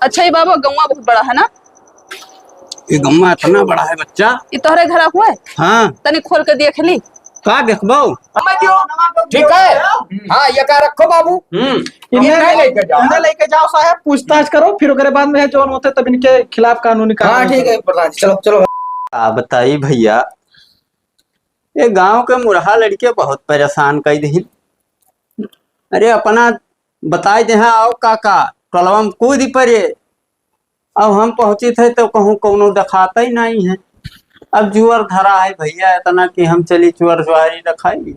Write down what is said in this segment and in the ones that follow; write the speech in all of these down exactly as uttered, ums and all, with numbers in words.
अच्छा, ये बाबा, गौवा बहुत बड़ा है ना? ये गौवा इतना बड़ा है, बच्चा। ये तोहरे घर हुए? हाँ। तनी खोल के देख ली। का देखबो? ठीक है। हाँ, ये का रखो बाबू। हम्म। इन्हें इन्हें लेके जाओ। इन्हें लेके जाओ साहब, पूछताछ करो, फिर ओकरे बाद में जौन होते तब इनके खिलाफ कानूनी हाँ, कार्रवाई ठीक करो। है प्रधान जी, चलो, चलो। का बताई भैया, ये गांव के मुरहा लड़के बहुत परेशान कई दिहिन। अरे अपना बताई दे, हाँ, आओ काका, टोलवा में कूद पड़े। अब हम पहुँची थे तो कहूँ कौनो देखाता ही नहीं है। अब जुअर धरा है भैया इतना कि हम चली चुअर जुआरी रखाई।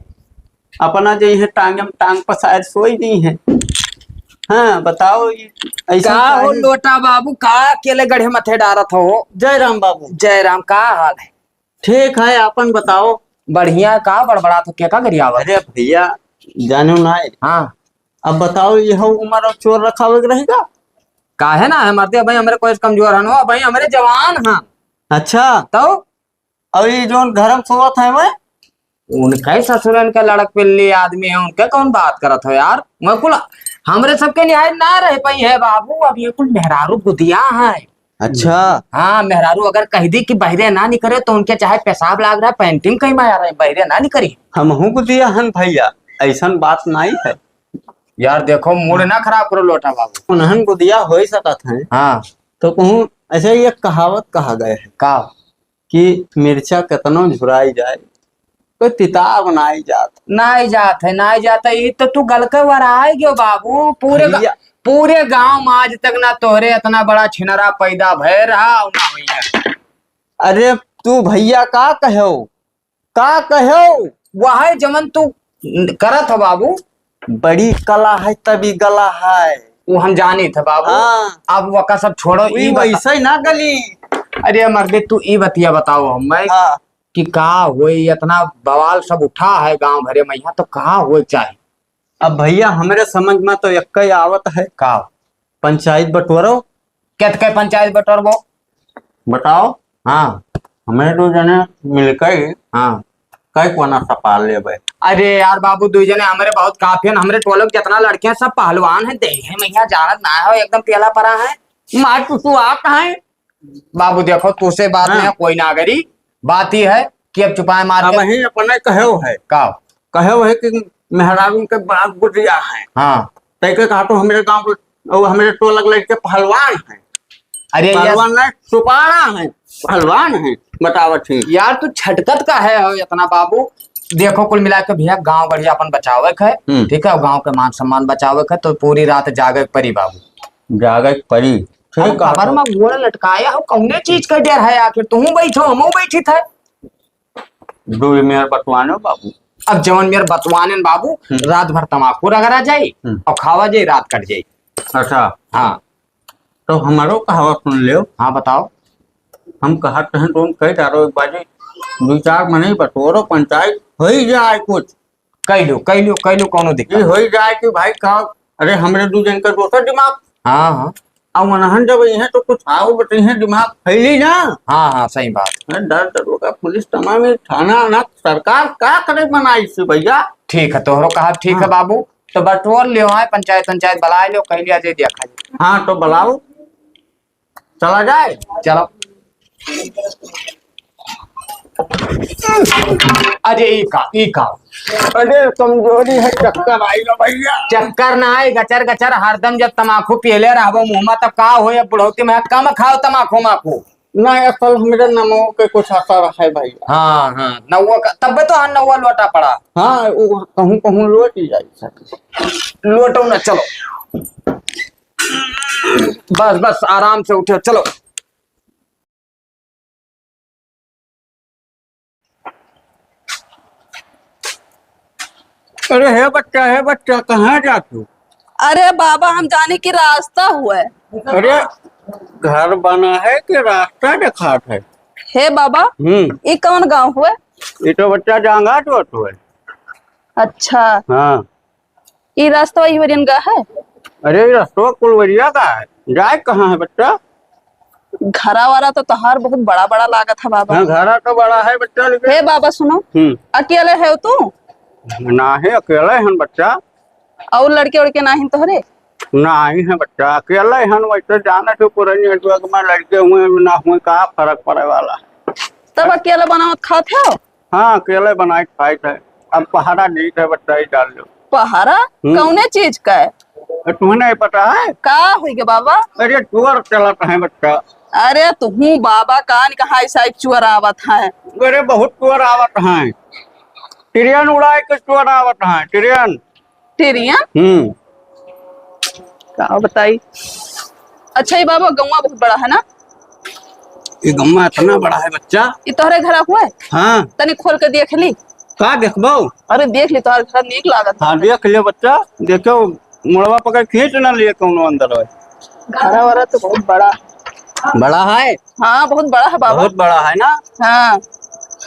अपना जे है टांगे में टांग पसार सोई दी है। हाँ, बताओ, ई ऐसा का हो काहे? लोटा बाबू, का अकेले गढ़े मथे डारत हो? जय राम बाबू। जय राम, का हाल है? ठीक है, आपन बताओ। बढ़िया, का बड़बड़ात हो, के का गरियावत? अरे भैया, जानो ना है। हाँ। अब बताओ, यह उम्र और चोर रखावे के रहेगा? काहे ना है मरते, भाई हमरे कोई से कमजोर हन हो, भाई हमरे जवान हन। अच्छा। तो? और ये जोन घर में सोवत है वह? उनके ससुरन के लड़क पिल्ली आदमी है, उनके कौन बात करत हो यार? वह कुल हमरे सबके निहाय ना रह पाई है बाबू, अब ये कुल मेहरारू गुदिया है। अच्छा। हाँ, मेहरारू अगर कह दी कि बहरे ना निकरे तो उनके चाहे पेशाब लाग रहा है, पैंटिंग कहीं में आ रहा है, बहरे ना निकरी। हमहू गुदिया हन भैया, ऐसन बात नहीं है। यार देखो, मूड ना खराब करो लोटा बाबू। उन्हन गुदिया हो ही सकत है। हाँ। तो कहूँ ऐसे ही एक कहावत कहा गया है। का? कि मिर्चा केतनो झुराई जाए, कोई तिताब नाई जात। नाई जात है, नाई जात है। ई तो तू गलके वराई गयो बाबू। पूरे गा-, भैया। पूरे गांव में आज तक ना तोहरे इतना बड़ा छिनरा पैदा भय रहा और ना हुई है। अरे तू भैया का कहो, का कहो? वह जमन तू करत हो बाबू। बड़ी कला है तभी गला है। वो हम जानी थे बाबू। हाँ। अब वका सब छोड़ो, ई ई बता- वैसे ही ना गली। अरे मर्दे, तू ई बतिया बताओ हमें हाँ। कि का होई, इतना बवाल सब उठा है गांव भरे में यहाँ, तो का होए चाही? अब भैया, हमरे समझ में तो एक ही आवत है। का? पंचायत बटोरो। केतके पंचायत बटोरबो? बताओ। हाँ। हमरे दो जने मिलकर ही हाँ। कई कोना सपाल लेबे। अरे यार बाबू, दो जने हमरे बहुत काफी हैं, हमरे टोलक जितना लड़के हैं सब पहलवान हैं, देखे में यहाँ जानत ना हो, एकदम पेला परा है। मार टुटुआत है। बाबू देखो, तुसे बात हाँ। नहीं है, कोई ना करी। बात ही है कि अब चुपाए मार अब के वही अपने कहेव है। का? कहेव है कि मेहरारू के बाप गुटिया है। हाँ। तैके कहा तो हमरे गांव के, वो हमरे टोलक लड़के पहलवान है। अरे यार। पहलवान नहीं, सुपारा है, पहलवान है, बतावत ही। यार तू छटकत का है हो इतना बाबू? देखो कुल मिला के भैया गांव बढ़िया अपन बचावे के है, हम्म। ठीक है, गांव के मान सम्मान बचावे के है, तो पूरी रात जागे के परी बाबू। जागे के परी। ठीक अब है, कबर तो में गोड़ लटकाया हो, कौने चीज का डर है आखिर? तू बैठो, हम बैठी थे। दो मेर बतवानो बाबू। अब जवन मेर बतवानेन बाबू, हम्म। रात भर तमाकू रगड़ा जाई हम्म। और खावा जाई, रात कट जाई। अच्छा। हाँ। तो हमारो कहावा सुन लेव। हाँ, बताओ। हम कहत हैं तो कह डारो एक बाजी, दो चार मने बटोरो, पंचायत हो ही जाए कुछ। कह लो, कह लो, कह लो, कौनो दिक्कत ये हो ही जाए कि भाई का, अरे हमरे दू जन का दोसर दिमाग। हाँ, हाँ। अब वनहन जब इहे तो कुछ आओ बटे हैं, दिमाग फैली ना। हाँ, हाँ, सही बात। अरे दर दरोगा, पुलिस तमाम, ये थाना ना, सरकार का करे बनाई से भैया? ठीक है, तोहरो कहा ठीक है हाँ। बाबू, तो बटोर लियो है, पंचायत, पंचायत बुला लियो, कह लिया जे देखा जी। हाँ, तो बुलाओ, चला जाए। चलो। अरे ई का, ई का? अरे कमजोरी है, चक्कर आइगा भैया। चक्कर ना आए, गचर गचर हरदम जब तमाकू पियले रहबो मुंह में, तब का होए? अब बुढ़ौती में कम खाओ तमाकू माकू। ना, असल हमरे नमो के कुछ असर है भैया। हाँ, हाँ, नौवा का, तब तो हाँ नौवा लोटा पड़ा। हाँ, वो कहूँ कहूँ लोट ही जाई सके। लोटो ना, चलो। बस, बस, आराम से उठो, चलो। अरे हे बच्चा, हे बच्चा, कहाँ जात हो? अरे बाबा, हम जाने कि रास्ता हुआ है। अरे घर बना है कि रास्ता दिखात है? हे बाबा, हम्म। ये कौन गांव हुआ? ये तो बच्चा जांगा तो है। अच्छा। हाँ। ई रास्ता वही वरियन का है? अरे, ई रास्ता कुलवरिया का है। जाए कहाँ है बच्चा? घरा वाला तो तोहार बहुत बड़ा बड़ा लागत है बाबा। हाँ, घरा तो बड़ा है बच्चा, लेकिन हे बाबा सुनो, हम्म। अकेले है तू? ना है, अकेले हन बच्चा। और लड़के उड़के ना हिन तोहरे? नाहीं है बच्चा, अकेले हन, वैसे जानत हो पूरा network में लड़के हुए ना हुए, का फर्क पड़े वाला है? तब अकेले बनावत खात हो? हाँ, अकेले बनाई खाई थे। अब पहरा दीत है बच्चा, ही डाल लो। पहरा? हम्म। कौने चीज का है? अरे, तुम्हें नहीं पता है? का होई गे बाबा? अरे, चोर चलत है बच्चा। अरे, तुहूँ बाबा, कान कहाँ ऐसा एक चोर आवत है? अरे, बहुत चोर आवत हैं। ट्रेन उड़ाए के चोर आवत हैं, ट्रेन। ट्रेन? हम्म। का बताई? अच्छा, ये बाबा, गौवा बहुत बड़ा है ना? ये गौवा इतना बड़ा है, बच्चा। ये तोहरे घर हुआ है? हाँ। तनी खोल के देख ली। का देखबो? अरे, देख ली, तोहरे घर नीक लागत है। हाँ, देख लियो, बच्चा। देखो, मुड़वा पकड़ खींच ना लिए, कौनो अंदर है। घर वाला तो बहुत बड़ा। बड़ा है? हाँ, बहुत बड़ा है बाबा। बहुत बड़ा है ना? हाँ।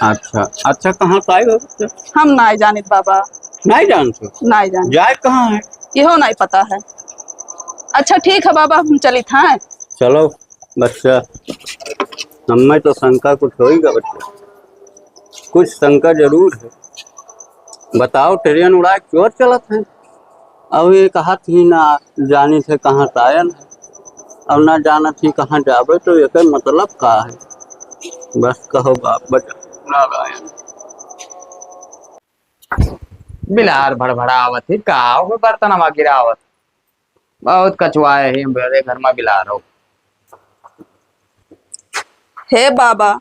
अच्छा, अच्छा, कहाँ से आए हो बच्चा? हम नाई जानित बाबा। नाई जानत हो? नाई जानित। जाए कहाँ है? इहो नाई पता है। अच्छा, ठीक है बाबा, हम चलित हैं। चलो बच्चा, हमें तो शंका कुछ होइगा बच्चा, कुछ शंका जरूर है। बताओ, ट्रेन उड़ाए चोर चलत है? अब ये कहत ही ना जानित है कहाँ से आयन है, अब ना जानत ही कहाँ जाबे, तो एकर मतलब का है? बस कहो बाप बचा नारायण। बिलार भड़भड़ावत ही, का हो बर्तनवा गिरावत? बहुत कचुआए ही मेरे घर में बिलार हो। हे बाबा,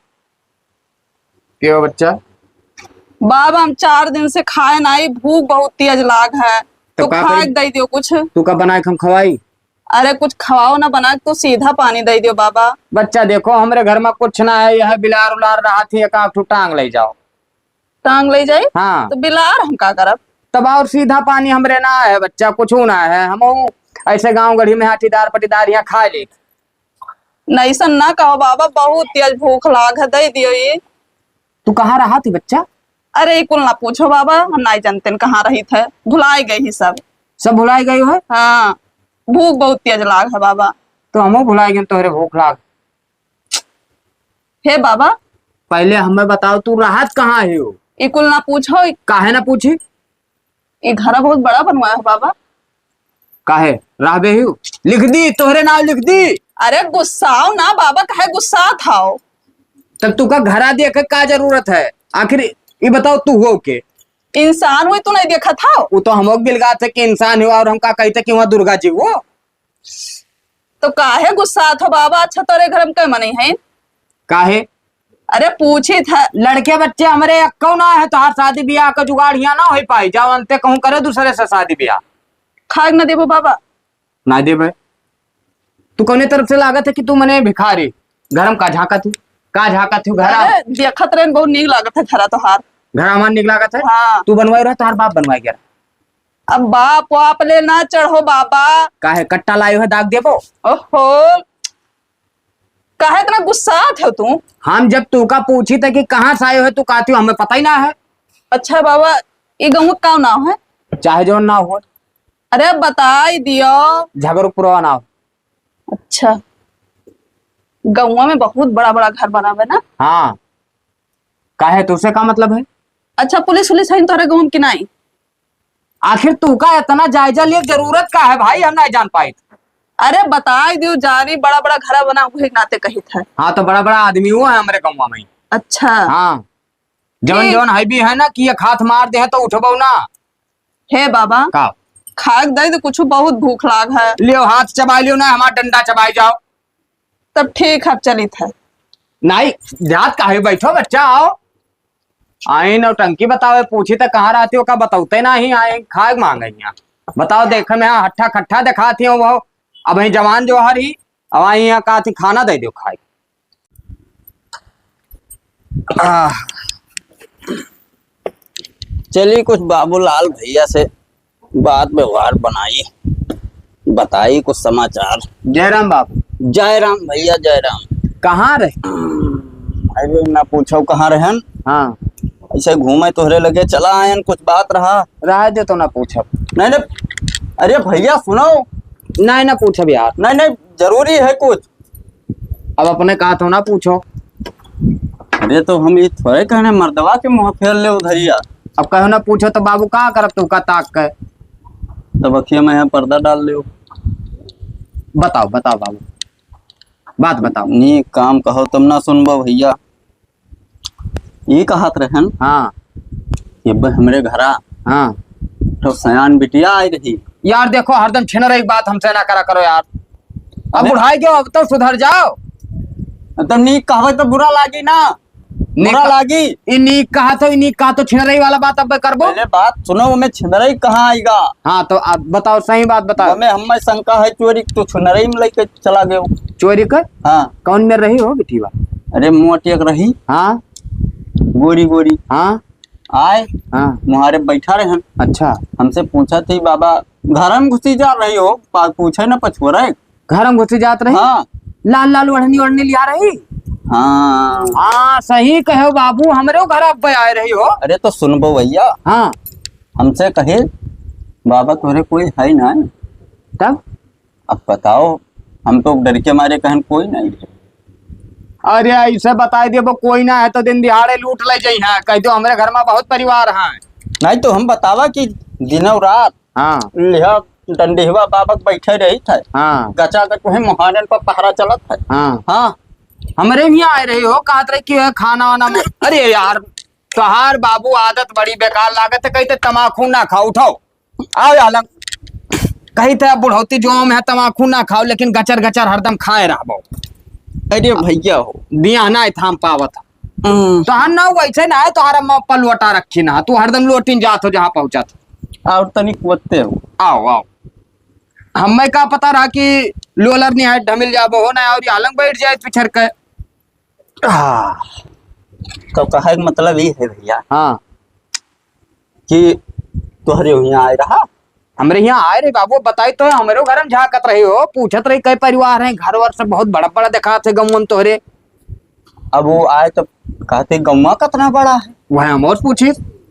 के हो बच्चा? बाबा, हम चार दिन से खाए नाई, भूख बहुत तेज लाग है, तो तो का खाए करी? दे दियो कुछ। तू का बनाए के हम खवाई? अरे, कुछ खवाओ ना बना के, तू सीधा पानी दे दियो बाबा। बच्चा, देखो, हमरे घर में कुछ ना है, यह बिलार उलार रहा थी, एक आध ठो टांग ले जाओ। टांग ले जाई? हाँ। तो बिलार हम का करब? तब और सीधा पानी हमरे ना है बच्चा, कुछ ना है, हम ऐसे गांव गढ़ी में हाथीदार पटीदार यहाँ खा ले। नैसन ना कहो बाबा, बहुत तेज भूख लाग है, दे दियो ये। तू कहाँ रहा थी बच्चा? अरे, ई कुल ना पूछो बाबा, हम नाई जानते न कहाँ रही थे, भुलाई गई ही सब। सब भुलाई गई हो? हाँ, भूख बहुत तेज लाग है बाबा। तो हमो भुलाई गए तोहरे भूख लाग। हे बाबा। पहले हमें बताओ, तू रहत कहाँ है हो? ई कुल ना पूछो। काहे ना पूछी? ई घर बहुत बड़ा बनवाया है बाबा। काहे? रहबे ही? लिख दी, तोहरे नाव लिख दी। अरे गुस्साओ ना बाबा, काहे गुस्सात हो? तब तू का घरा देखे का जरूरत है? आखिर ई बताओ, तू हो के? इंसान हुई तू नहीं देखत हो? वो तो हम लोग बिलगात है कि इंसान हुआ, और हम का कहते कि वहाँ दुर्गा जी हो। तो काहे गुस्सात हो बाबा? अच्छा, तोरे घर में कै मनई है? काहे? अरे, पूछी था। लड़के बच्चे हमरे एक्को ना है, तोहार शादी ब्याह का जुगाड़ हियाँ ना हो पाई। जाओ अंते कहूँ करे दूसरे से शादी ब्याह। खाए न देबो बाबा? ना देबे। तू कौने तरफ से लागत है कि तू मने भिखारी? घर में का झांकत हूँ? का झांकत हूँ घर? अरे, देखत रहन, बहुत नीक लागत है घरा तोहार। घर हमार नीक लागत है? हाँ। तू बनवाए रहा, तोहार बाप बनवाए गया? अब बाप वाप ले ना चढ़ो बाबा। काहे कट्टा लायो है, दाग देबो? ओहो, काहे इतना गुस्सात हो तू? हम जब तू का पूछी त कि कहाँ से आयो है, तू कहती हो हमें पता ही ना है। अच्छा बाबा, ये गाँव का नाव है? चाहे जौन नाव हो। अरे बताई दियो। झगरुपुरवा नाव। अच्छा, गाँव में बहुत बड़ा बड़ा घर बनावे ना? हाँ, काहे तुझसे का मतलब है? अच्छा, पुलिस उलिस है तोहरे गाँव में कि नहीं? आखिर तू का इतना जायजा लिए जरूरत का है भाई, हम नहीं जान पाइत। अरे बताई दियो, जानी बड़ा बड़ा घरा बना हुए नाते कहित है। हाँ, तो बड़ा बड़ा आदमी हुआ है हमरे गाँव में। अच्छा। हाँ, जवन ठीक। जवन है भी है ना कि एक हाथ मार दे है तो उठबो ना। हे बाबा, का? खाक दे दे कुछ, बहुत भूख लाग है। लियो हाथ चबाई लियो ना, हमार डंडा चबाई जाओ। तब ठीक है, अब चलित है। नहीं, जात काहे बैठो बच्चा, आओ। आई नौटंकी बतावे, पूछी त कहाँ रहती हो, का बतौते नहीं, आई खाए मांगे यहाँ। बताओ, देखे में यहाँ हट्ठा खट्ठा दिखाती हो वो, अब ही जवान जो हर ही, अब आई यहाँ कहती खाना दे दो खाए। आह। चली कुछ बाबूलाल भैया से बात व्यवहार बनाई, बताई कुछ समाचार। जय राम बाबू। जय राम भैया, जय राम। कहाँ रहे? अरे ना पूछो कहाँ रहन। हाँ। ऐसे घूमे तोहरे लगे चला आयन, कुछ बात रहा। रहे दे तो ना पूछब। नहीं नहीं, अरे भैया सुनो। नहीं ना पूछब यार। नहीं नहीं, जरूरी है कुछ। अब अपने कहा तो ना पूछो। अरे तो हम ये थोड़े कहने मर्दवा के मुँह फेर ले उधरिया। अब कहो ना पूछो तो बाबू का करब तू का ताक के? तब अखिया में यहाँ पर्दा डाल ले। बताओ, बताओ बाबू, बात बताओ। नीक काम कहो, तुम ना सुनबो भइया। ई कहत रहन, हाँ। कि ब-, हमरे घरा, हाँ। तो सयान बिटिया आई रही। यार देखो, हरदम छिनरई के बात हमसे ना करा करो यार। अब अरे। बुढ़ाई गयो, अब तो सुधर जाओ। तो नीक कहबे तो बुरा लागी ना। नीक बुरा लागी। ई नीक कहा तो, ई नीक कहा तो छिनरई वाला बात अब करबो। पहले बात सुनो, ओमे छिनरई कहाँ आइगा? हाँ, तो आप बताओ, सही बात बताओ। ओमे हम्मे शंका है चोरी, तू छिनरई में लेके चला गयो। चोरी कर? हाँ। कौन मेर रही हो बिटिया? अरे मोट एक रही। हाँ। गोरी गोरी। हाँ। आए। हाँ। मुहारे बैठा रहन। अच्छा। हमसे पूछा थी, "बाबा, घर में घुसी जा रही हो?" पा-, पूछे न पछुआ रहे। घर में घुसी जात रही? हाँ। लाल लाल ओढ़नी ओढ़नी लिया रही? हाँ। हाँ, सही कहो बाबू, हमरे घर अब आए रही हो। अरे तो सुनबो भइया। हाँ। हमसे कहे, "बाबा तोरे कोई है ना?" तब? अब बताओ, हम तो डर के मारे कहन कोई नहीं है। अरे ऐसे बताई देबो कोई ना है तो दिन दिहाड़े लूट ले जइहैं, कह दो हमरे घर में बहुत परिवार हैं। नहीं तो हम बतावा कि दिनों रात हाँ। लिहा डंडीहवा बाबक बैठे रही थे। हाँ। गचा गच वही मुहारन पर पहरा चलत है। हाँ। हाँ। हमरे हियाँ आए रही हो, कहत रही कि खाना वाना में, अरे यार, तोहार बाबू आदत बड़ी बेकार लागत है, कहते तमाकू ना खाओ, उठाओ, आओ आलम, कही थे बुढ़ौती जो में है तमाकू ना खाओ, लेकिन गचर गचर हरदम खाए रहबो। अरे भइया हो। दिया ना थाम पावत। हम्म। तोहार ना वैसे ना है, तोहार अम्मा पलवटा रखी ना, तू हरदम लोटिन जात हो जहाँ पहुँचत। और तनी कुत्ते हो। आओ, आओ। हमें का पता रहा कि लोलर निहाय ढमिल जाबो हो ना, और ये आलम बैठ जाए पिछर के। हाँ। तो कहे के मतलब ई है भइया हाँ। कि तोहरे हियाँ आए रहा। हमरे हियाँ आए रहे बाबू, बताई तो हमरे घर में झाँकत रही हो, पूछत रही कई परिवार हैं, घर वर सब बहुत बड़ा बड़ा देखात है गौवन तोहरे। अब वो आए तो कहते गौवा कितना बड़ा है। वह हम और पूछी।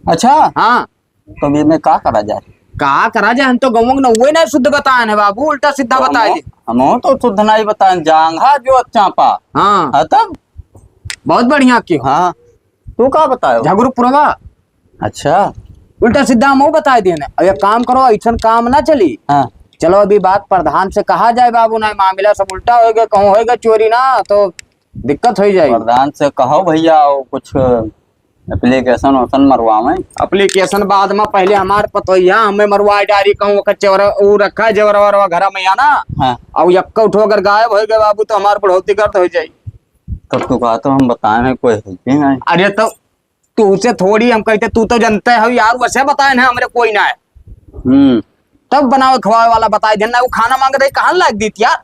अच्छा। हाँ। तो ये में का करा जाए? का करा जाए, हम तो गौवा के नौवे ना शुद्ध बताएन है बाबू, उल्टा सीधा तो बताए हमहू, दे। हमहू तो शुद्ध नहीं बताएन, जांघा जो चापा। हाँ। है तब? बहुत बढ़िया की हो। हाँ। तू का बतायो? झगरू पुरवा। अच्छा। उल्टा सीधा हमहू बताए देन है। अब एक काम करो, ऐसन काम ना चली। हाँ। चलो अभी बात प्रधान से कहा जाए बाबू, ना मामला सब उल्टा होएगा, कहूँ होएगा चोरी ना तो दिक्कत हो जाए। प्रधान से कहो भइया, वो कुछ application वोशन मरवावे। Application बाद में, पहले हमार पतोहिया हमें मरवा डारी, कहूँ ओकर चेवरा, ऊ रखा है जेवरा वेवरा घरा में या ना। हाँ। और यक्का उठो अगर गायब हो गए बाबू तो हमार बुढ़ौती गर्द हो जाई। तब तो कहा तो हम बताए हैं, कोई है कि नहीं। अरे तो तू से थोड़ी हम कहते, तू तो जानते हो यार, वैसे बताए ना हमरे कोई ना है। हम्म। तब बनावे खवावे वाला बताए देन ना, वो खाना मांग रही, कहाँ लाग दी यार?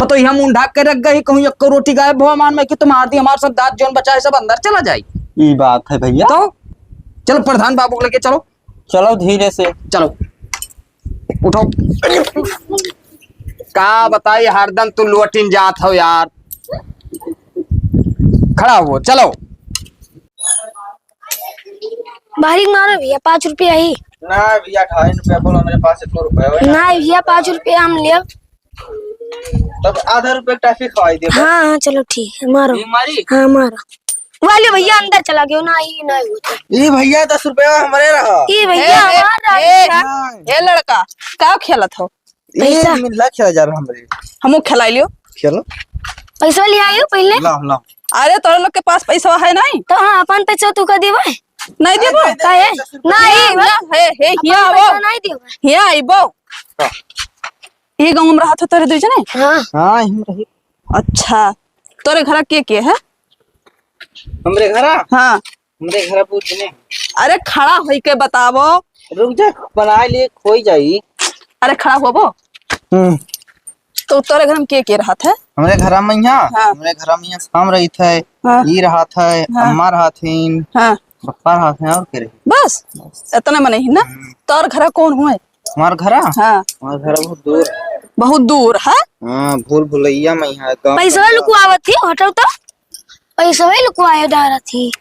पतोहिया मुंह ढाक के रख गई, कहूँ एक रोटी गायब भवा मान में कि तुम्हार दी, हमार सब दांत जौन बचा है सब अंदर चला जाई। ई बात है भइया। तो चलो प्रधान बाबू को लेके चलो। चलो धीरे से। चलो उठो। का बताई हरदम तू लोटिन जात हो यार। खड़ा हो चलो। बाहरी मारो भइया, पाँच रुपया ही। ना भइया, ढाई रुपया बोलो, मेरे पास इतना रुपया है ना। ना भइया, पाँच रुपया हम लेब। तब आधा रुपया टॉफी खवाई दे। हाँ, हाँ, चलो ठीक है, मारो। ये मारी? हाँ, मारो। वाले भइया अंदर चला गयो ना, ई ना होता। ई भइया, दस रुपया हमरे रहा। ई भइया ए, ए, हमार रहा। ए, ए लड़का, का खेलत हो? पैसा। ए, मिला खेला जा रहा हमरे। हमू खेलाई लियो। खेलो। पैसा ले आयो पहले। ला, ला। अरे तोरे लोग के पास पैसा है नहीं? तो हाँ, अपन पैसा तू का देबे? नहीं देबो? नहीं, नहीं, काहे? दस रुपया। नहीं, ना, ना, हे, हे, अपन हिया पैसा आवो। नहीं देबे। हिया आइबो। का? ये गाँव में रहत हो तोरे दुई जने? हाँ। हाँ, यहीं रही। अच्छा, तोरे घरा के के है? हमरे घरा? हाँ। हमरे घरा बहुत जने हैं। अरे खड़ा होई के बतावो। रुक जा, बनाए लिए खोई जाई। अरे खड़ा होबो। हम्म। तो तोरे घर में के के रहत है? हमरे घरा में यहाँ, हाँ। हमरे घरा में यहाँ हम रहित है, हाँ। ई रहत है, हाँ। अम्मा रहत हिन, हाँ। पप्पा रहत हैं, और के रही? बस? बस। इतने मने ही ना? हम्म। तोर घरा कौन हुए? हमार घरा? हाँ। हमार घरा बहुत दूर है। बहुत दूर है? हाँ, भूल भुलैया में यहाँ गाँव पैसा में। लुकवावत थी, हटो तो। पैसा लुकवाए डारत थी।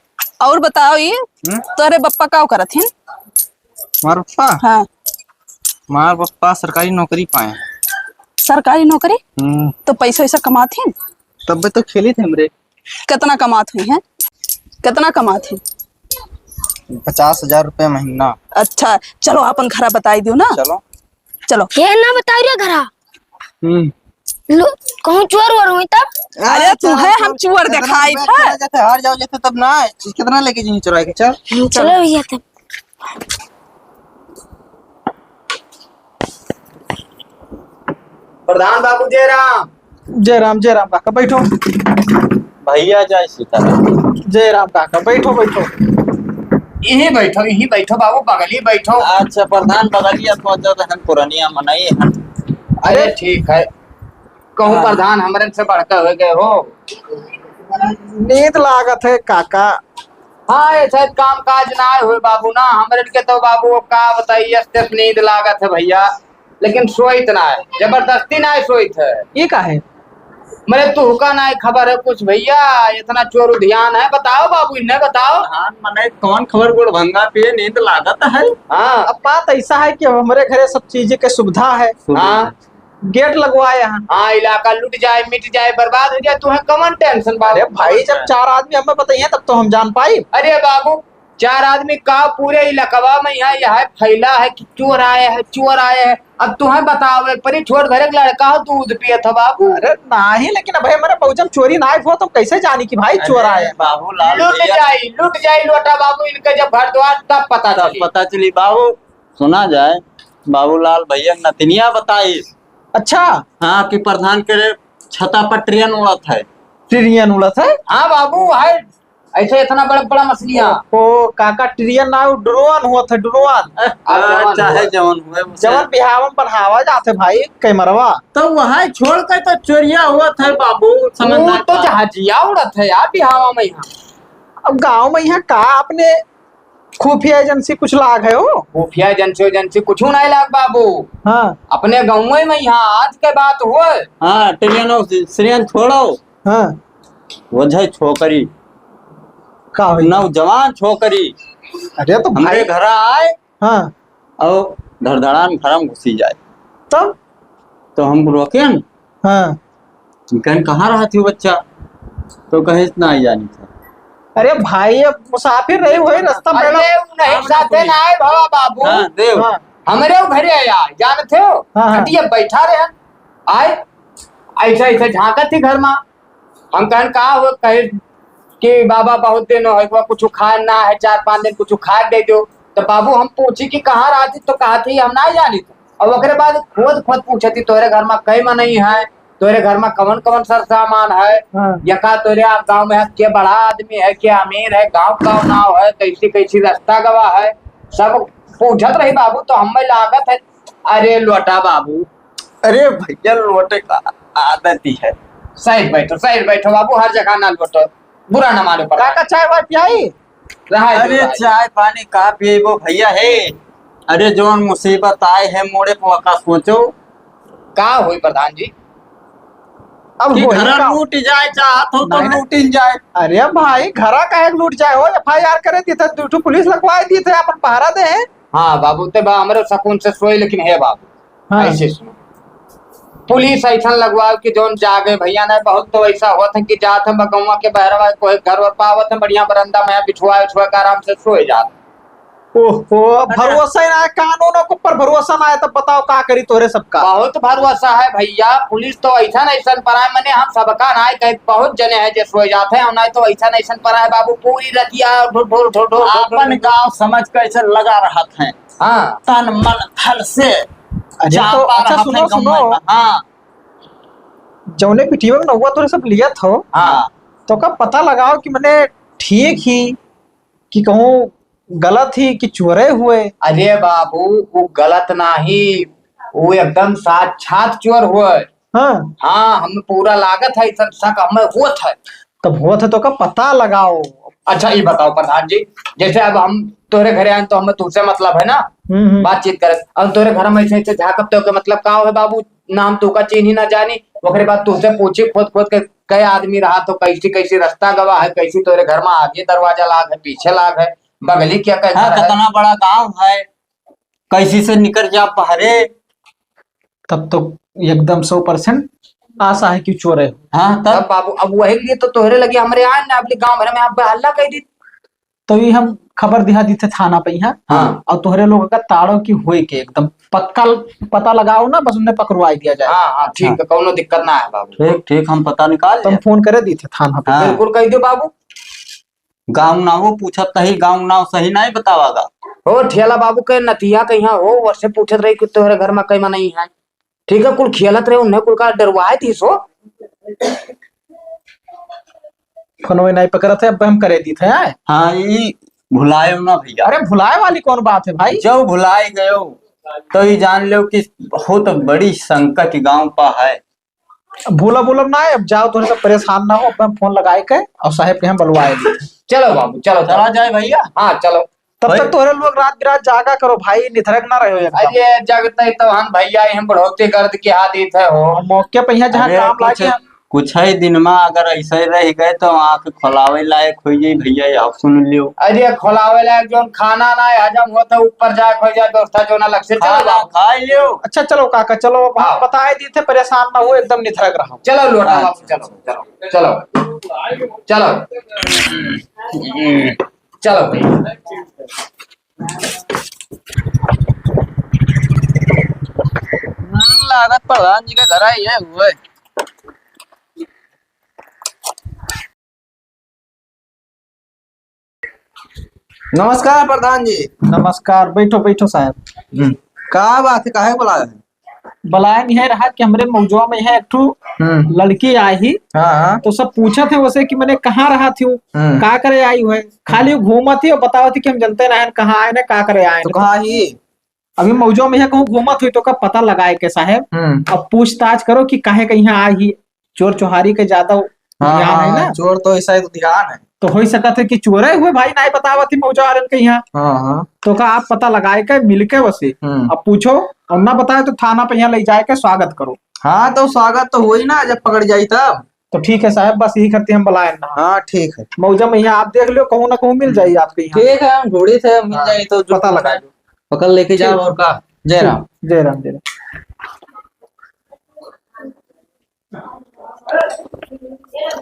और बताओ ये, हम्म? तोरे बप्पा का करत हिन? हमार पप्पा? हाँ। हमार पप्पा सरकारी नौकरी पाए हैं। सरकारी नौकरी? हम्म। तो पैसा वैसा कमात हिन? तब तो खेली थे हमरे। कितना कमात हुई हैं? कितना कमात हिन? पचास हजार रुपया महीना। अच्छा, चलो अपन घरा बताई दियो ना। चलो। चलो। ये ना बताओ रे घरा। हम्म। लो, कहूँ चोर वोर हुई तब? अरे, अरे, तू है, चल, हम चोर चल, देखाई चल, था। चल, चल, हार जाओ, जैसे तब ना, कितना लेके जाएंगे चुरा के, चल। चलो भैया तब। प्रधान बाबू जय राम। जय राम, जय राम काका, बैठो। भैया जय सीताराम। जय राम काका, बैठो, बैठो। यहीं बैठो, यहीं बैठो बाबू, बगली बैठो। अच्छा प्रधान, बगलिया सोचत हन, पुरनिया मनई हन। अरे अरे ठीक है, कहूँ हाँ। प्रधान हमरन से बढ़कर हो गए हो। नींद लागत है काका। हाँ, ऐसे काम काज ना होए बाबू ना, हमरन के तो बाबू अब का बताई, यस तस नींद लागत है भैया, लेकिन सोइत ना है, जबरदस्ती ना सोइत है। ये का है? मरे तुहका ना खबर है कुछ भैया, इतना चोर उधियान है, बताओ बाबू, इन्हें बताओ। हाँ, मने कौन खबर, गुड़ भंगा पिए नींद लागत है। हाँ। अब बात ऐसा है कि अब हमरे घरे सब चीज के सुविधा है। सुविधा हाँ। है। गेट लगवाए हैं। हाँ, इलाका लुट जाए, मिट जाए, बर्बाद हो जाए, तुम्हें कमन टेंशन बाबू? अरे भाई, जब चार आदमी हमें बताइए तब तो हम जान पाई। अरे बाबू, चार आदमी का पूरे इलाकवा में यहाँ यह फैला है कि चोर आए हैं, चोर आए हैं। अब तुम्हें बताओ, एक परी छोट घर एक लड़का हो, दूध पिए था बाबू। अरे नहीं, लेकिन अब हमारे बहुजन चोरी ना हुआ, तो हम कैसे जानी कि भाई चोर अरे आए हैं? बाबूलाल लुट भैया। जाई, लुट जाई लोटा बाबू, इनके जब घर द्वार तब पता तब चली। पता चली बाबू। सुना जाए, बाबूलाल भैया नतिनिया बताइस। अच्छा। हाँ, कि प्रधान के छता पर ट्रेन उड़त है। ट्रेन उड़त है? हाँ बाबू, है ऐसे इतना बड़ा बड़ा मछलियाँ। ओ काका, ट्रेन ना, ड्रोन हुआ था, ड्रोन। अब हाँ, जवन चाहे हुआ। जवन हुए, उसे जवन बिहावन बनावा जाते भाई, कैमरवा। तो वहाँ छोड़ के तो चोरिया हुआ था बाबू, समझ वो ना तो का। जहाजिया उड़त है यार बिहावा में यहाँ। अब गाँव में यहाँ का अपने खुफिया एजेंसी कुछ लाग है हो? खुफिया एजेंसी, एजेंसी कुछ नहीं लाग बाबू। हाँ। अपने गाँव में यहाँ आज के बात हुए। हाँ, ट्रेन हो, श्रेण छोड़ो। हाँ। वजह छोकरी। का होई? नौजवान छोकरी। अरे तो हमरे भाई। घरा आए। हाँ। और धड़धड़ान घर में घुसी जाए। तब? तो हम रोकेन। हाँ। कहन, "कहाँ रहत हो बच्चा?" तो कहे, "ना जानी था।" अरे भाई, अब मुसाफिर रही, वही रास्ता में अरे, मिला। उ नहीं हम साथे नहीं। ना आए भवा बाबू। हाँ, देव। हाँ। हमरे उ घरे आया, जानते हो? हाँ, हाँ। खटिया बैठा रहे, आए, ऐसे, ऐसे झांकत थी घर में। हम कहन, "का हो?" कहे कि, "बाबा, बहुत दिन हो गवा, कुछ खाए ना है, चार पाँच दिन कुछ खाए दे दो।" तो बाबू हम पूछी कि, "कहाँ रहती?" तो कहा थी, "हम ना जानी।" और ओकरे बाद खोद खोद पूछे थी, "तोरे घर में कई मनई है, तोरे घर में कवन कवन सर सामान है, हाँ। या का तोरे आ-, गाँव में है, के बड़ा आदमी है, के अमीर है, गाँव का नाव है, कैसी कैसी रास्ता गवा है", सब पूछत रही बाबू। तो हमें लागत है, अरे लोटा बाबू, अरे भैया, लोटे का आदत ही है। सही बैठो, सही बैठो बाबू, हर जगह ना लोटो, बुरा ना मानो पड़ा। काका, चाय वाय पियाई? रहा है अरे, जो भाई। चाय पानी का पिएबो भैया हे? अरे, जौन मुसीबत आए है मोड़े पे, का सोचो। का होई प्रधान जी? अब कि होई घरा का? लूट जाए चाहत हो तो नहीं, नहीं। लूटिन जाए। अरे भाई, घरा काहे लूट जाए हो? एफ आई आर करे दी थे, दू ठो पुलिस लगवाए दी थे, अपन पहरा दे हैं। हाँ बाबू, ते बा हमरे सुकून से सोई, लेकिन हे बाबू, हाँ। ऐसे सुनो, पुलिस ऐसन लगवाओ कि जौन जागे भैया। नहीं, बहुत तो ऐसा होत है कि जात हम गौवा के बहरवा कोई घर वर पावत है, बढ़िया बरंदा में बिछुआ उछुआ के आराम से सोए जात। ओहो, अच्छा। भरोसा ही ना है, कानूनों के ऊपर भरोसा ना है, तब बताओ का करी तोरे सबका। बहुत भरोसा है भैया, पुलिस तो ऐसन ऐसन पर है, मने हम सबका ना है, कहीं बहुत जने हैं जे सोए जात हैं, और नहीं तो ऐसन ऐसन पर है बाबू, पूरी रतिया ढुर ढुर ढुर ढुर ढुर ढुर। आपन गाँव समझ के ऐसे लगा रहत हैं। हाँ। तन मन धन से अरे तो चापा अच्छा, रहत सुनो, हैं गौवा सुनो। में। हाँ। जौने पिटिया में नौवा तोरे सब लिया था, हाँ। तो का पता लगाओ कि मने ठीक ही कि कहूँ गलत ही कि चोरे हुए। अरे बाबू, वो गलत नाही, वो एकदम साक्षात चोर हुए। हाँ। हाँ, हमें पूरा लागत है, सब शक हमें होत है। तब होत है तो का पता लगाओ। अच्छा, ये बताओ प्रधान जी, जैसे अब हम तोरे घरे आए तो हमें तुझसे मतलब है ना, हम्म, हम्म। बातचीत करे। अब तोरे घर में ऐसे ऐसे झाँकब तो के मतलब का है बाबू? ना हम तू का चीन्ही ना जानी, ओकरे बाद तुझसे पूछी खोद खोद के कई आदमी रहा तो कैसी कैसी रास्ता गवा है, कैसी तोरे घर में आगे दरवाजा लाग है, पीछे लाग है, बगली क्या क्या हाँ, घर है। कितना बड़ा गाँव है, कैसी से निकर जा बहरे। तब तो एकदम सौ परसेंट आशा है कि चोर है। हाँ, तब? तब बाबू, अब वही लिए तो तोहरे लगे हमरे आए ना, अपने गाँव भर में आप हल्ला कह दी। तो ई हम खबर दिहा दीथे थाना पे यहाँ। हाँ। और तोहरे लोग का ताड़ो की होए के एकदम पक्का पता लगाओ ना, बस उन्हें पकड़वाई दिया जाए। हाँ, हाँ, ठीक हाँ। है, कौनो दिक्कत ना है बाबू। ठीक, ठीक, हम पता निकाल तुम लेब। फोन करे दीथे थाना पे। हाँ। बिल्कुल कह दो बाबू। गाँव नावो पूछत तही, गाँव नाव सही नाहीं बतावागा। हो ठेला बाबू के नतिया के यहाँ हो, वैसे पूछत रही कि तोहरे घर में कई मनई है। ठीक है, कुल खेलत रहे, उन्हें कुल का डरवाए दिस हो। फोनवे नाहीं पकड़त है, अब हम करे दीथे, आए। हाँ, ई भुलायो ना भैया। अरे भुलाए वाली कौन बात है भाई? जो भुलाए गयो, तो ई जान लो कि बहुत बड़ी संकट गाँव पा है। भूलब वूलब ना है, अब जाओ, तोहरे सब परेशान ना हो, अपन फोन लगाए के और साहेब के हम बुलवाए दी। चलो बाबू, चलो, चला चलो। जाए भैया। हाँ, चलो। तब भाई। तक तोहरे लोग रात बिरात जागा करो भाई, निथरक ना रहो एकदम। अरे जगते तो हम भैया, हम बढ़ोते गर्द के हाथ देते हो। और मौके पे यहाँ जहाँ अरे काम कुछ, लागे हम कुछ ही दिन में अगर ऐसे रह गए तो आँख खोलावे लायक हो जाई भैया, आप सुन लियो। अरे खोलावे लायक जोन खाना ना है, हजम होता ऊपर जाए, खो जाए, व्यवस्था जोन अलग से। चलो खाना बाबू। खा लियो। अच्छा चलो काका, चलो, अब हम हाँ। बताए दी थे, परेशान ना हो, एकदम निथरक रहो। चलो लोटा हाँ। बाबू, चलो, चलो, चलो, चलो, चलो भाई। हम्म, लागत प्रधान जी के घर आई है हुए। नमस्कार प्रधान जी। नमस्कार, बैठो, बैठो साहब। हम्म। का बात है, काहे बुलाया है? बुलाया नहीं है रहा कि हमरे मौजवा में है एक ठो हम्म। लड़की आई ही। हाँ, हाँ। तो सब पूछत है वैसे कि मने कहाँ रहत ही, हम्म। का करे आई हुए, खाली हम्म। घूमत ही और बतावत ही कि हम जनते ना हैं कहाँ आए ना, का करे आए तो ना। कहाँ ही? अभी मौजो में है, कहूँ घूमत हुई तो का पता लगाए के साहेब। हम्म। अब पूछताछ करो कि काहे के यहाँ आए ही, चोर चोहारी के ज्यादा हाँ, ध्यान है हाँ, ना। चोर तो ऐसा ही तो ध्यान है। तो हो सकत है कि चोरे हुए भाई नाहीं बतावत ही मौजो आरन के यहाँ। हाँ, हाँ। तो का आप पता लगाए के मिल के वसे हम्म। अब पूछो और ना बताए तो थाना पे यहाँ ले जाए के स्वागत करो। हाँ, तो स्वागत तो होई ना, जब पकड़ जाई तब। तो ठीक है साहब, बस यही करते हम बुलाए ना। हाँ, ठीक है। मौजा में यहाँ आप देख लो, कहूँ ना कहूँ मिल जाई आपके यहाँ। ठीक है, हम ढूंढी थे, मिल हाँ, जाई तो जो पता लगा लो। पकड़ लेके ठीक। जाओ और का। जय राम। जय राम, जय राम।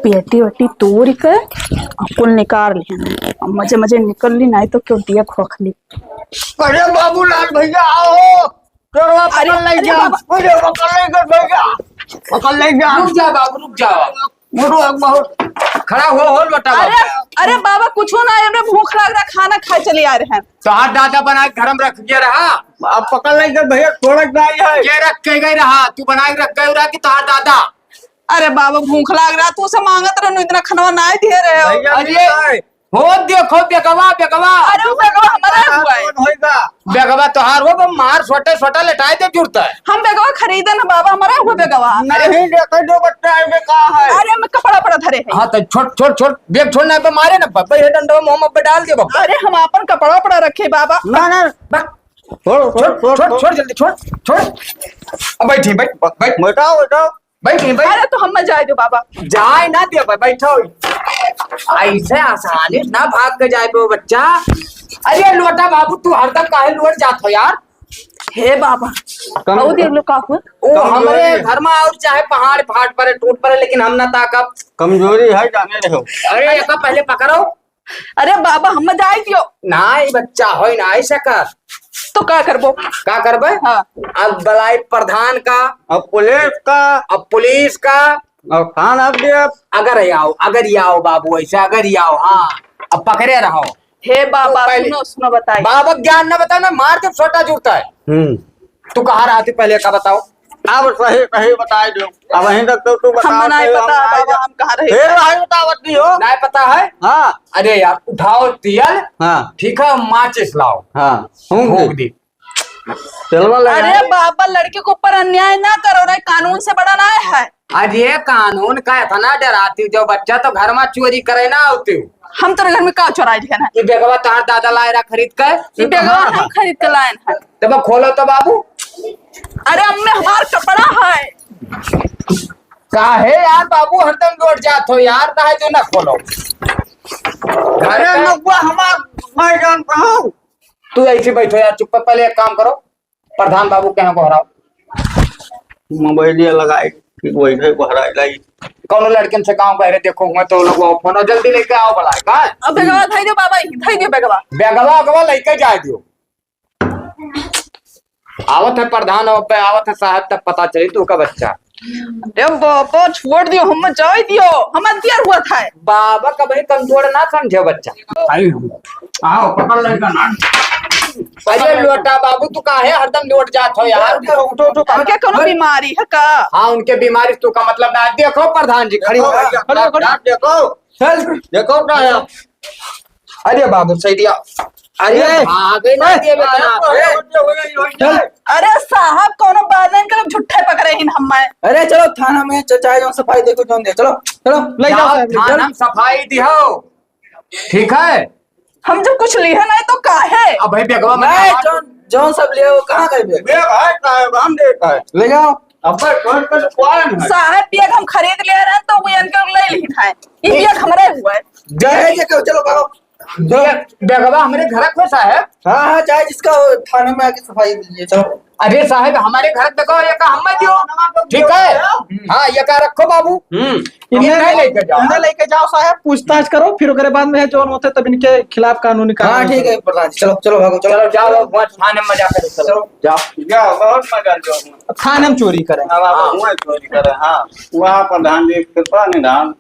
पेटी वेटी तोड़ के आ कुल निकाल लिहन। अब मजे मजे निकल ली, नाहीं तो क्यों दिया खोखली। अरे बाबूलाल भैया आओ, चोरवा अरे, पकड़ ले अरे जा। बाबा। अरे पकड़ ले जा भैया, पकड़ ले जा। रुक जा बाबू, रुक जा। बहुत, बहुत। खड़ा हो, हो लोटा अरे, बाबू। अरे बाबा, कुछो ना, एमने भूख लाग रहा, खाना खाए चले आ रहे हैं। तोहार दादा बनाए घर में रख के रहा। अब पकड़ ले जा भैया, छोड़क नहीं है। के रख के गए रहा? तू बनाए रख गए रहा कि तोहार दादा? अरे बाबा, भूख लाग रहा, तू से मांगत रहनु, इतना खनवा नाहीं दिए रहे हो। भैया, अरे, नहीं है। हो देखो बेगवा, बेगवा। अरे वो बेगवा हमारा हुआ है। कौन होएगा? बेगवा तोहार हो, बा मार सोटे सोटा लेटाए दे जुड़ता है। हम बेगवा खरीदे ना बाबा, हमारा हुआ बेगवा। नहीं, देखो जो बच्चा है, बे कहाँ है? अरे मैं कपड़ा पड़ा धरे है। हाँ तो छोड़, छोड़, छोड़, बैग छोड़ ना, पे मारे ना, बब्बे ये डंडा में मोहम्मद पे डाल दे बब्बे। अरे हम अपन कपड़ा पड़ा रखे बाबा। ना, ना, बक। छोड़, छोड़, छोड़, छोड़, छोड़, छोड़ जल्दी, छोड़, छोड़। अब बैठी, बैठ, बैठ। बैठाओ, बैठाओ। बैठी, बैठ। अरे तो हम ना जाए दो बाबा। जाए ना दे, बै-, बैठो। ऐसे आसानी ना भाग के जाए पे वो बच्चा। अरे लोटा बाबू, तू हरदम काहे लोट जात हो यार? हे बाबा, कम-, आओ देख लो का हुआ। ओ, कमजोरी हमरे है। घर में और चाहे पहाड़ फाट पड़े, टूट पड़े, लेकिन हम ना ताकब। कमजोरी है, जाने रहो। अरे, एका पहले पकड़ो। अरे बाबा, हम जाए दियो। नाहीं बच्चा, होई नाहीं सकर। तो का करबो? का करबे? हाँ। अब बलाई प्रधान का। अब पुलिस का। अब पुलिस का। अब खान अब दे अब। अगर आओ, अगर आओ बाबू, ऐसे अगर आओ, हाँ। अब पकड़े रहो। हे बाबा, तो पहले सुनो, सुनो, बताई। बाबा ज्ञान ना बताओ ना, मार के छोटा जुड़ता है। हम्म। तू कहाँ रहती पहले का बताओ? अब सही, सही बताई दो। अब वहीं तक तो तू बता हम नहीं दे, हम पता, नहीं बाबा, जा-, हम कहाँ रहे? फिर नहीं बतावत नहीं हो। नहीं पता है? हाँ। अरे यार, उठाओ तेल। हाँ। ठीक है, माचिस लाओ। हाँ। फूंक फूंक दे। दे। तेलवा लगा अरे दे। बाबा, लड़के के ऊपर अन्याय ना करो रे, कानून से बड़ा ना है। अरे कानून का इतना डराती हो, बच्चा तो घर में चोरी करे ना आती हो। हम तोरे घर में का चोराई लिया ना? ये बेगवा तोहार दादा लाए रहा खरीद के। ये बेगवा हम खरीद के लाए हैं। तब खोलो तो बाबू। अरे अम्मे, हमार कपड़ा है। काहे यार बाबू हरदम लौट जात हो यार, काहे जो ना खोलो। अरे अरे नौवा हमार, मैं जानता हूँ। तू ऐसे बैठो यार, चुप, पहले एक काम करो, प्रधान बाबू के यहाँ गोहराओ। मोबाइलिया लगाए। वही है, बहरा लाई। कौनो लड़कन से गाँव बहरे देखो हुआ तो लोग वो फोन, जल्दी लेके आओ भला, का? अब बेगवा धई दियो बाबा, धई दियो बेगवा। बेगवा, बेगवा लेके जाए दियो। आवत है प्रधान, अब पे आवत है साहब, तब पता चली तू का बच्चा। अरे बाबा, छोड़ दियो, हम जाए दियो, हम दियर हुआ था। बाबा का भाई कमजोर ना समझे बच्चा। आई हम। आओ, पकड़ लेगा ना। अरे लोटा बाबू, तू काहे हरदम लोट जात हो यार? उठो, उठो, उठो, उनके कोनो बीमारी है का? हाँ, उनके बीमारी, तू का मतलब ना। देखो प्रधान जी, खड़ी हो। देखो भैया, खड़ो, खड़ो। देखो। चल। देखो का है? अरे बाबू, सही दिया। अरे, ए, भागे ना ए, दिए बेटा। ए, चल। अरे साहब, कोनो बात नहीं, इनके लोग झूठे पकड़े हिन हम्मे। अरे चलो थाना में, च-, चाहे जौन सफाई देखो, जौन दे, चलो, चलो। ले जाओ जाओ साहब, थाना चलो। में सफाई दिहो, ठीक है? हम जब कुछ लिहे नहीं तो काहे? अब भाई बेगवा में नहीं, आवाज जौन, जौन सब लिहे, वो कहाँ गए बे? ले भाई साहब, हम दे पाए। ले जाओ। अब भाई कौन कौन कौन है? साहब, बैग हम खरीद ले रहे हैं, तो वो इनके लोग ले ली था। ये बैग हमारे हुआ है। जाए जे कहो, चलो भागो। ये बेगवा हमरे घर को साहब। हाँ, हाँ, चाहे जिसका हो, थाने में आके सफाई दीजिए, चलो। अरे साहब, हमारे घर तक ये का हम मत दियो, ठीक है? हाँ, ये का रखो बाबू। हम्म। इन्हें इन्हें लेके जाओ। इन्हें लेके जाओ साहब, पूछताछ करो, फिर ओकरे बाद में है जौन होते तब इनके खिलाफ कानूनी हाँ, कार्रवाई ठीक करो। है प्रधान जी, चलो, चलो भागो, चलो। चलो, जाओ, वहाँ थाने में जाकर चलो। जाओ। जाओ, बहुत मजा जाओ। थाने में चोरी करें। अब आप हाँ। वहाँ चोरी करें, हाँ। वहाँ प्रधान जी के पास निधान।